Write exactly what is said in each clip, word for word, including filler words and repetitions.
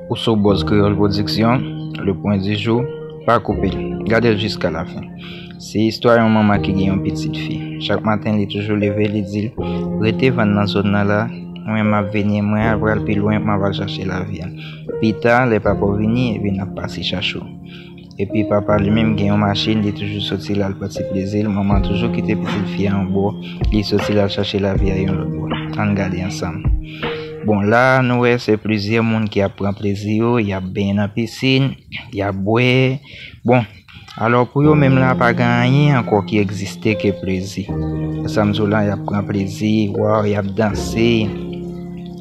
Ou sou Buzz Kreyòl Pwodiksyon, le point du jour, pa koupe l, gade l jiska lafen. Se istwa yon manman ki gen yon pitit fi. Chak maten, li toujou leve, li di l, "Rete vann nan zòn nan la, mwen m ap vini, mwen al pral pi lwen, m ap al chache lavi a. Pita, lè papa w vini, epi n ap pase chache w." Epi papa li menm gen yon machin, li toujou soti l al pran ti plezi l. Manman toujou kite pitit fi a yon bò, li soti l al chache lavi a yon lòt bò. Ann gade ansanm. Bon, la, nou wè se plizyè moun ki ap pran plezi yo, y ap benyen nan pisin, y ap bwè. Bon, alò pou yo menm la, pa gen anyen ankò ki egziste ke plezi. Sa m di w la, y ap pran plezi, waw, y ap danse,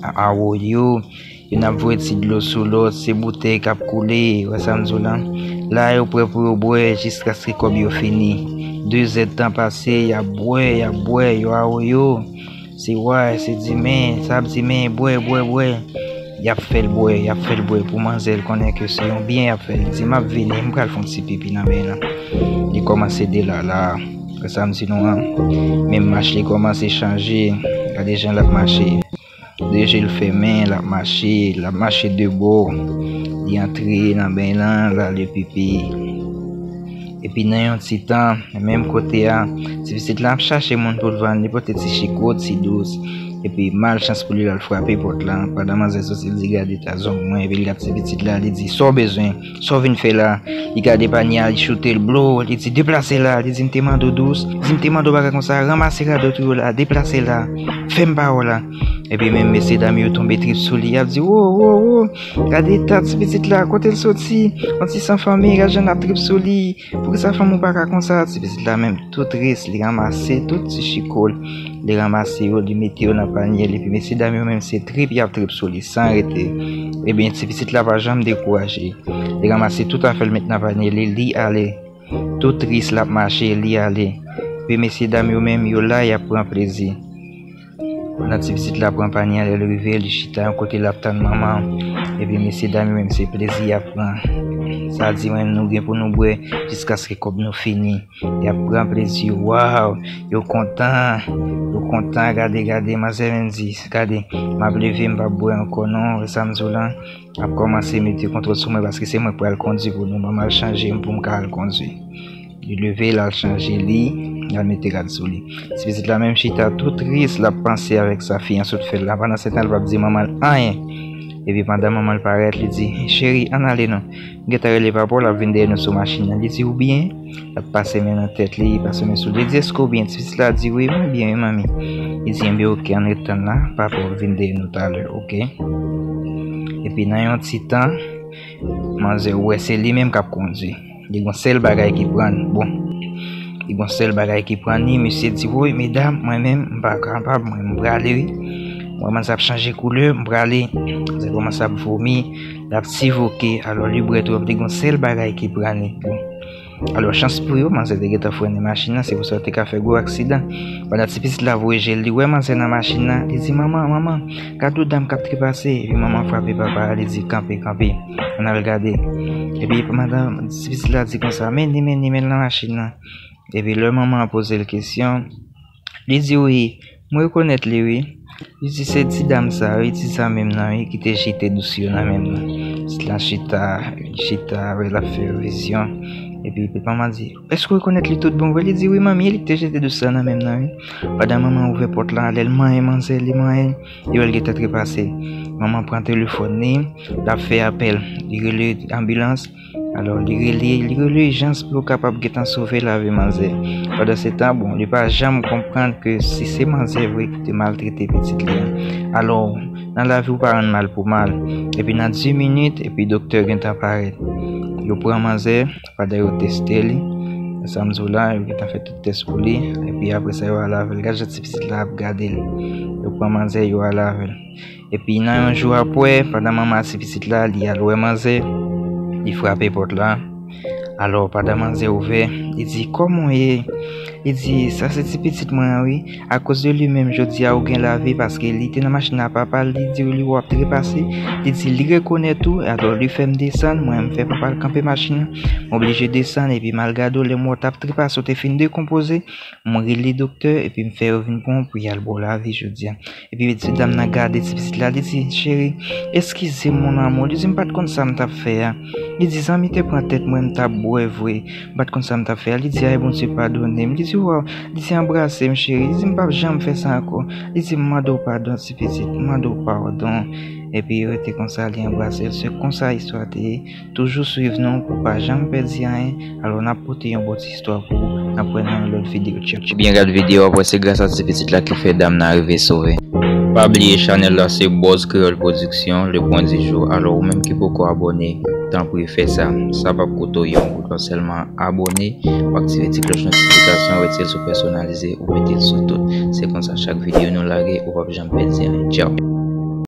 a- awoyo, youn ap voye ti dlo sou lòt, se boutèy k ap koule, wè sa m di w la. La, yo prè pou yo bwè jiskaske kòb yo fini. De zèdtan pase, y ap bwè, y ap bwè, yo awoyo. Se wè, se dimen, sa ap dimen, bwè, bwè, bwè. Y ap fè l bwè, y ap fè l bwè pou manzè l konnen ke se yon byen y ap fè l. Li di, "M ap vini, m pral fè yon ti pipi nan men nan." Li kòmanse delala. Wè sa m di nou an. Menm mach li kòmanse chanje. Gade jan l ap mache. De je l fèmen, l ap mache, l ap mache de bò. Li antre nan beny lan, l ale pipi. Epi nan yon ti tan, menm kote a, ti pitit la ap chache moun pou l vann, li pote ti chiko, ti dous. Epi malchans pou li, l al frape pòt la. Pandan manzè soti, l di, "Gade eta zong mwen." Epi l gade ti pitit la, li di, "Sa w bezwen? Sa w vin fè la?" Li gade panye a, li choute l blo, li di, "Deplase la." Li di, "M te mande w dous, li di, m te mande w bagay konsa, ranmase radòt ou yo la, deplase la, fè m pawòl la." Epi menm mesye dam yo tonbe trip sou li, y ap di, "Wo, wo, wo, gade eta ti pitit la, kote l soti, yon ti san fanmi, gade jan l ap trip sou li, poukisa fanm ou pa ka konsa?" Ti pitit la menm tou tris, li ranmase tout ti chiko l, li ranmase yo, li mete yo nan panye l, epi mesye dam yo menm se trip y ap trip sou li san rete. Ebyen, ti pitit la pa janm dekouraje. Li ranmase tout afè l met nan panye li, li ale. Tou tris, l ap mache, li ale. Epi mesye dam yo menm, yo la, y ap pran plezi. Pandan ti pitit la pran panye a, lè l rive, li chita yon kote, l ap tann manman. Epi mesye dam yo menm, se plezi y ap pran. Sa di menm, nou gen pou nou bwè jiskaske kòb nou fini. Y ap pran plezi, waw, yo kontan, yo kontan, gade, gade, manzè menm di, "Gade, m ap leve, m p ap bwè ankò non, wè sa m di w lan." Ap kòmanse mete kontwòl sou mwen paske se mwen k pral kondui pou nou, ban m al chanje m pou m ka al kondui. Li leve, l al chanje li, l al mete rad sou li. Ti pitit la menm chita tou tris, l ap panse avèk sa fi an sot fè l la. Pandan se tan, l p ap di manman l anyen. Epi pandan manman l parèt, li di, "Cheri, ann ale non." M gentan rele papa w, l ap vin dèyè nou sou machin nan. Li di, "Ou byen?" L ap pase men nan tèt li, pase men sou li. Li di, "Èske w byen?" Ti pitit la di, "Wi, mwen byen, wi, manmi." Li di, "Enben, oke, ann ret tann la, papa w ap vin dèyè nou talè, oke?" Epi nan yon ti tan, manzè wè se li menm k ap kondui. Li gon sèl bagay ki pran l. Bon, li gon sèl bagay ki pran li, misye di, "Woy, medam, mwen menm, m pa kapab, mwen, m prale, wi." Mwen, manzè ap chanje koulè, "M prale." Manzè kòmanse ap vomi, l ap sivoke, alò li bwè twòp, li gon sèl bagay ki pran li. Bon. Alò, chans pou yo, manzè te gentan frennen machin nan, se pou sa yo te ka fè gwo aksidan. Pandan ti pitit la voye je l, li wè manzè nan machin nan, li di, "Manman, manman, gade yon dam k ap trepase." Epi manman frape papa a, li di, "Kanpe, kanpe, ann al gade." Epi pandan ti pitit la di konsa, "Men li, men li, men l nan machin nan." Epi lè manman an poze l kesyon, li di, "Wi, mwen rekonèt li, wi." Li di, "Se ti dam sa, wi, ti sa menm nan, wi, ki te jete dous yo nan men m nan." Pitit la chita, chita, avè l ap fè revizyon. Epi manman di, "Èske w rekonèt li tout bon vre?" Li di, "Wi, manmi, e li ki te jete dous sa nan men m nan, wi." Pandan manman ouvè pòt la, lè l manyen manzè, li manyen, li wè l gentan trepase. Manman pran telefòn li, l ap fè apèl, li rele anbilans. Alò, li rele, li rele ijans pou yo kapab gentan sove lavi manzè. Pandan se tan, bon, li pa janm konprann ke si se manzè vre ki te maltrete pitit li an. Alò, nan lavi ou pa rann mal pou mal. Epi nan dis minit, epi doktè gentan parèt. Yo pran manzè, pandan yo teste li, sa m di w la, yo gentan fè tout tès pou li. Epi apre sa, yo al avè l. Gad jan ti pitit la ap gade l. Yo pran manzè, yo al avè l. Epi nan yon jou apre, pandan manman a ti pitit la, li al wè manzè, li frape pòt la. Alò, pandan manzè ouvè, li di, "Kòman w ye?" Li di, "Sa se ti pitit mwen an, wi. Akoz de li menm, jodi a ou gen lavi, paske li te nan machin a papa l, li di li w ap trepase." Li di, li rekonèt ou, alò li fè m desann, mwen m fè papa l kanpe machin nan, m oblije desann, epi m al gade w, lè m wè w t ap trepase, w te fin dekonpoze, m rele doktè, epi m fè yo vin pran w pou y al ba w lavi jodi a. Epi ti dam nan gade ti pitit la, li di, "Cheri, eskize m, mon amour." Li di, "M pa t konn sa m t ap fè a." Li di, "Zanmi te pran tèt mwen, m t ap bwè vre. M pa t konn sa m t ap fè a." Li di, "Ay, Bondye padone m." Li di, "Waw." Li di, "Anbrase m, cheri." Li di, "M p ap janm fè sa ankò." Li di, "M mande w padon, ti pitit. M mande w padon." Epi yo rete konsa, li anbrase l. Se konsa istwa te ye. Toujou swiv nou pou pa janm pèdi anyen. Alò, n ap pote yon bon ti istwa pou ou. N ap wè nan yon lòt videyo. Tchao. Ou byen gad videyo a, w ap wè se gras a ti pitit la ki fè dam nan rive sove. Pa bliye chanèl la se Buzz Creole Production, le point du jour. Alò, ou menm ki poko abòne, tanpri fè sa. Sa p ap koute w yon goud, w ap sèlman abòne, w aktive ti klòch notifikasyon, retire l sou pèsonalize, ou mete l sou tout. Se konsa chak videyo nou lage, ou p ap janm pèdi anyen. Tchao.